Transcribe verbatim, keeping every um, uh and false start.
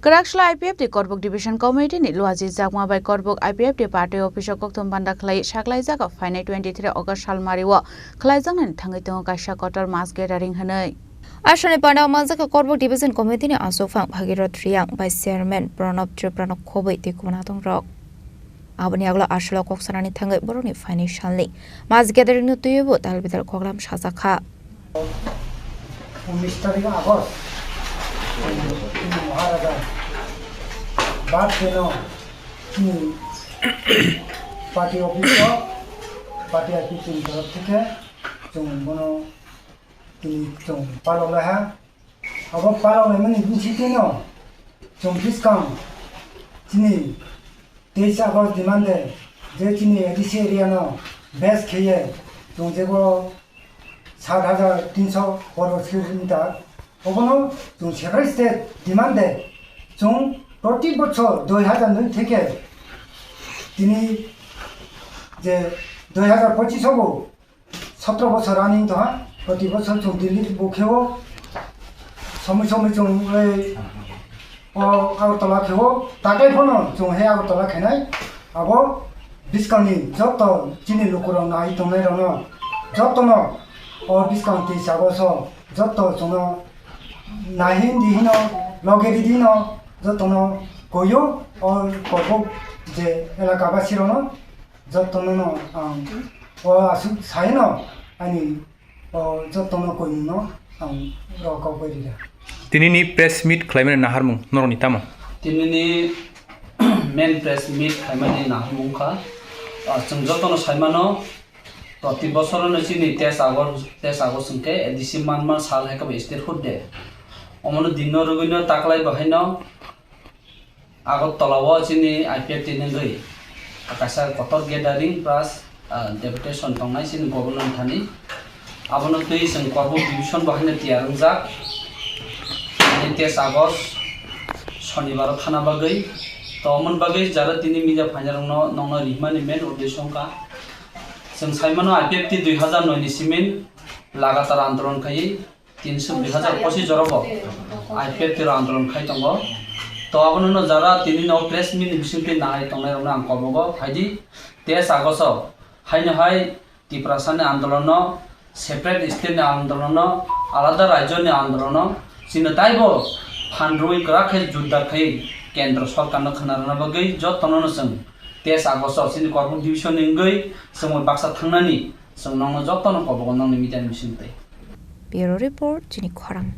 Kwraksla I P F T Korbuk Division Committee ni luaji jakma bai Korbuk I P F T party office o kokthum banda khlai saklai jaga phainai twenty three August salmari o khlaijaknani thangwi tongo kaisa kotor mass gathering hwnwi. Aswkni panda o manjakha Korbuk Division Committee ni aswkphang Bhagirath Riyang, Vice Chairman Pranab Tripura no khobwi tei kubun adongrok. Aboni yagulo aswk kok sanani thangwi borokni phainai salni mass gathering no twiwi bo tal bidal koklam sajakha. Unis tarik August, chini Maharaja birthday no chini party office o party office ni torop theke chwng bono tini chwng palok lai ha. Abo palok lai mani bisi tino chwng bwskang chini teis August demand de je chini A D C area no base kheye chwng jebo sat hajar tinso borok siri meter. Obono chwng separate state demand de chwng proti bochor dui hajar noi theke tini je dui hajar pochis obo sotro bochor running tongha, proti bochor chwng Delhi bo kheo, somoi somoi chwng ei o Agartala kheo, takai phano chwng he Agartala khainai, abo bwskangni joto chini lukurok nai tongnai rokno jotono o bwskang tei chago so joto chwngno nai hindi hino loge ridi hino jotono koyo o Korbuk je elaka basi rokno jotono no ang o aswk sai no ani o jotono koimung no ang rw kok bai rida. Tinini press meet khlaimani naharmung norokni tamo? Tinini main press meet khlaimani naharmung kha, ah, chwng jotono saimano, proti bosorono chini teis August, teis August hwnkhe A D C manma sal hai khe bo statehood day. Omono dinno rwgwino taklai bahaino Agartala o chini I P F T ni wngwi kaisa kotor gathering plus, ah, deputation tongnai chini governor thani. Abono twi chwng Korbuk division bo haino tiyar wngjak. Ani teis August Shonibar o thana bagwi. To omo bagwi jara tini media phainai rokno nongno rihmani main uddesho wngkha. Chwng saimano I P F T dui hajar noi ni simin lagatar andolon khaiwi tinso dui hajar pochis jora bo I P F T rok andolon khai tongo. To abono no jara tini no press meet ni bisingtwi nahai tongnai rokno ang kobogo phaidi teis August o haino hai Tiprasani andolon no, separate state ni andolon no, alada rajyo ni andolon no, chini taibo phan rwui kwrak khe judda khai kendro sorkar no khna rwna bagwi jotono no chwng teis August o chini Korbuk division ni wngwi chwngwi baksa thangnani chwng nongno jotono kobogo nongni media ni bisingtwi. Bureau Report, chini khorang.